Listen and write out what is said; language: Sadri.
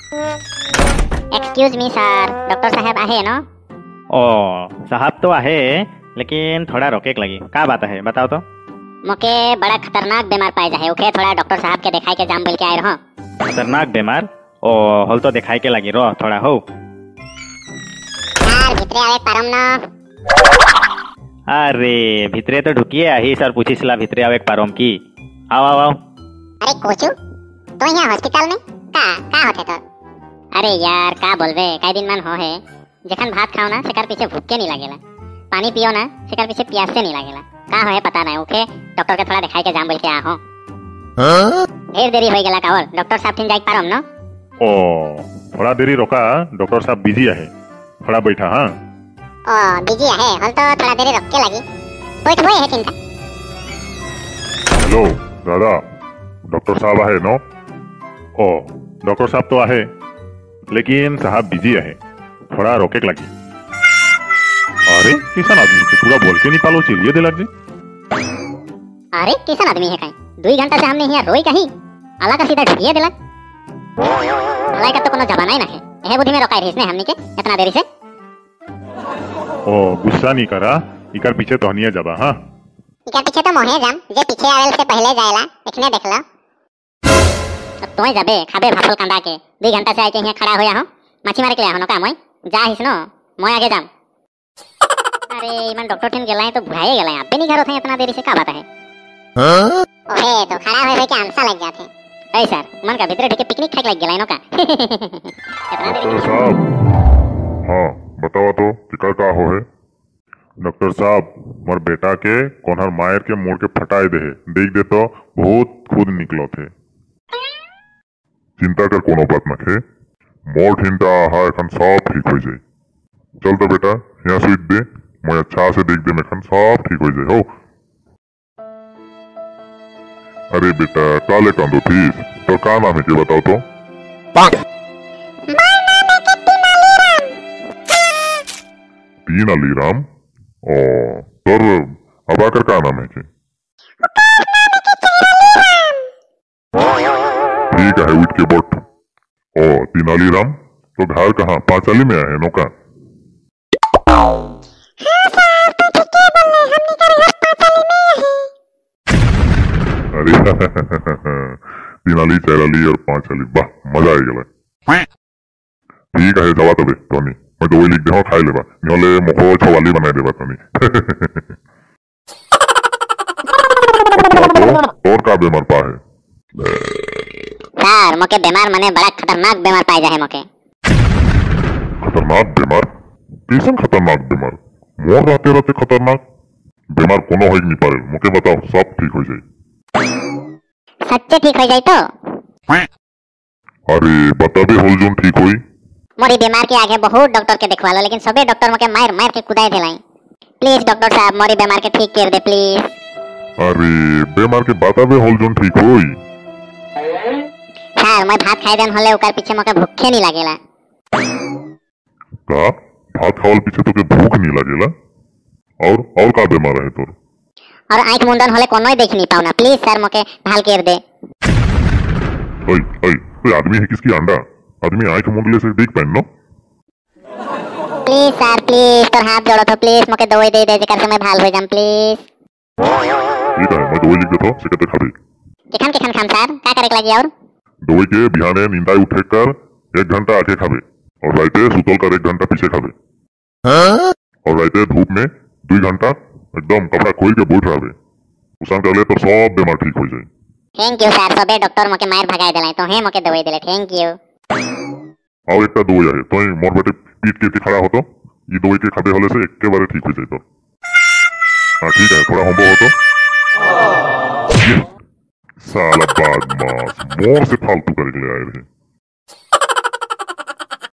एक्सक्यूज मी सर, डॉक्टर साहब आहे ना? ओ साहब तो आहे, लेकिन थोड़ा रोके लगी। का बात है बताओ तो? मोके बड़ा खतरनाक बीमार पाए जाए, ओके थोड़ा डॉक्टर साहब के दिखाई के जाम बोल के आए रहो। खतरनाक बीमार? ओ हल तो दिखाई के लगी रो थोड़ा हो। सर भीतरे आवे पारम ना? अरे भीतरे तो ढुकिए आही सर, पूछिसला भीतरे आवे पारम की। आओ आओ आओ। अरे कोचू तो यहाँ हॉस्पिटल में का का होते तो? अरे यार का बोलबे, कई दिन मन हो है जखन भात खाओ ना सेकर पीछे भूख के नहीं लागेला, पानी पियो ना सेकर पीछे प्यास से नहीं लागेला, का हो है पता नहीं। ओके डॉक्टर के थोड़ा दिखाई के जाम बोल के आहो। ढेर देरी हो गेला कावर, डॉक्टर साहब ठिन जाई पारम ना? ओ थोड़ा देरी रोका, डॉक्टर साहब बिजी है, थोड़ा बैठा। हां ओ बिजी है हल तो थोड़ा देरी रोक के लगी, बैठ होए है चिंता। हेलो दादा, डॉक्टर साहब आहे नो? ओ डॉक्टर साहब तो आहे, लेकिन साहब बिजी है, थोड़ा रोके लगी। अरे किसान आदमी के पूरा बोल के नहीं पालो चलिए दे लग जी। अरे किसान आदमी है कहीं, 2 घंटा से हमने यहाँ रोई कहीं अला का सीधा ढुकिए देला। अला का तो कोनो जमाना ही ना है, एहे बुद्धि में रोकाई रहीस ने हमनी के इतना देरी से। ओ गुस्सा नहीं करा, इकर पीछे तो हनिया जाबा। हां इकर पीछे तो मोहे जाम, जे पीछे आवेल से पहले जाएला, एखने देख लो। अब तोय जाबे खाबे भाफल कांदा के, 2 घंटा से आके यहाँ खड़ा होया हो, माछी मारे के ले आहो का मोय जा हिस नो मोय आगे जाम। अरे इमन डॉक्टर ठिन गेला है तो भुलाए गेला है, अबे नहीं घर होते इतना देरी से, का बात है? हां ओहे तो खड़ा होए के आंसा लग जाते। ए सर मन का भीतर ढके पिकनिक खाए लग गेला है नो का। इतना देरी साहब। हां बताओ तो फिकर का हो है? डॉक्टर साहब मोर बेटा के कोनहर मायर के मोड़ के फटाई दे, देख दे तो बहुत खुद निकलो थे। चिंता कर कोनो बात न खे, मोर ठिनटा हा एखन सब ठीक हो जाए। चल तो बेटा यहाँ सुइत दे, मैं अच्छा से देख दे एखन सब ठीक हो जाए हो। अरे बेटा काले कांदो थी तो का नाम है के बताओ तो? तीन अली राम। ओ तोर अबाकर का नाम है के? ठीक है उठ के बोट। ओ तीनाली राम तो घर कहाँ पांचाली में आए नौका? हाँ सर तो ठीक है बोले, हमनी कर घर पांचाली में है। अरे तीनाली चैराली और पांचाली, वाह मजा आ गया। ठीक है जावा तबे तोनी, मैं दवाई लिख दे खाई लेबा, नहले मोको छवाली बनाई देबा तोनी। और का बीमार पा है? सर मोके बीमार माने बड़ा खतरनाक बीमार पाए जाए मोके। खतरनाक बीमार? कैसन खतरनाक बीमार? मोर राते राते खतरनाक बीमार कोनो होई नहीं पारे, मोके बताओ सब ठीक हो जाए। सच्चे ठीक हो जाए तो? अरे बताबे होल जोन ठीक होई। मोरी बीमार के आगे बहुत डॉक्टर के देखवा लो, लेकिन सबे डॉक्टर मोके मार मार के कुदाई देलाई। प्लीज डॉक्टर साहब मोरी बीमार के ठीक कर दे प्लीज। अरे बीमार के बताबे होल जोन ठीक होई। सर मैं भात खाई देन होले ओकर पीछे मोके भूखे नहीं लागेला। का भात खावल पीछे तोके भूख नहीं लागेला? और का बीमार है तोर? और आंख मुंदन होले कोनो देख नहीं पाओ ना, प्लीज सर मोके भाल कर दे। ओए ओए कोई आदमी है किसकी अंडा आदमी आंख मुंदले से देख pine no? Please sir please तोर हाथ जोड़ो तो प्लीज मोके दवाई दे दे जेकर से मैं भाल हो जाम प्लीज। ठीक है मैं दवाई लिख देता हूं, से खाबे। केखन केखन खाम सर, का करे के लागी? और दवाई के बिहाने नींदाई उठे कर 1 घंटा आके खाबे, और राते सुतल कर 1 घंटा पीछे खाबे। हां और राते धूप में 2 घंटा एकदम कपड़ा खोल के बैठ रहबे, उसान करले तो सब बीमार ठीक हो जाए। Thank you sir, सबे डॉक्टर मोके मार भगाई देले तो हे मोके दवाई देले, thank you. और एकटा दवाई है तो मोर बेटे पीट के खड़ा हो तो ये दवाई के खाबे होले से एक बार ठीक हो जाए तो। हां ठीक है थोड़ा होम्बो हो तो। साला बदमाश मोर से फालतू करके ले आए रहे।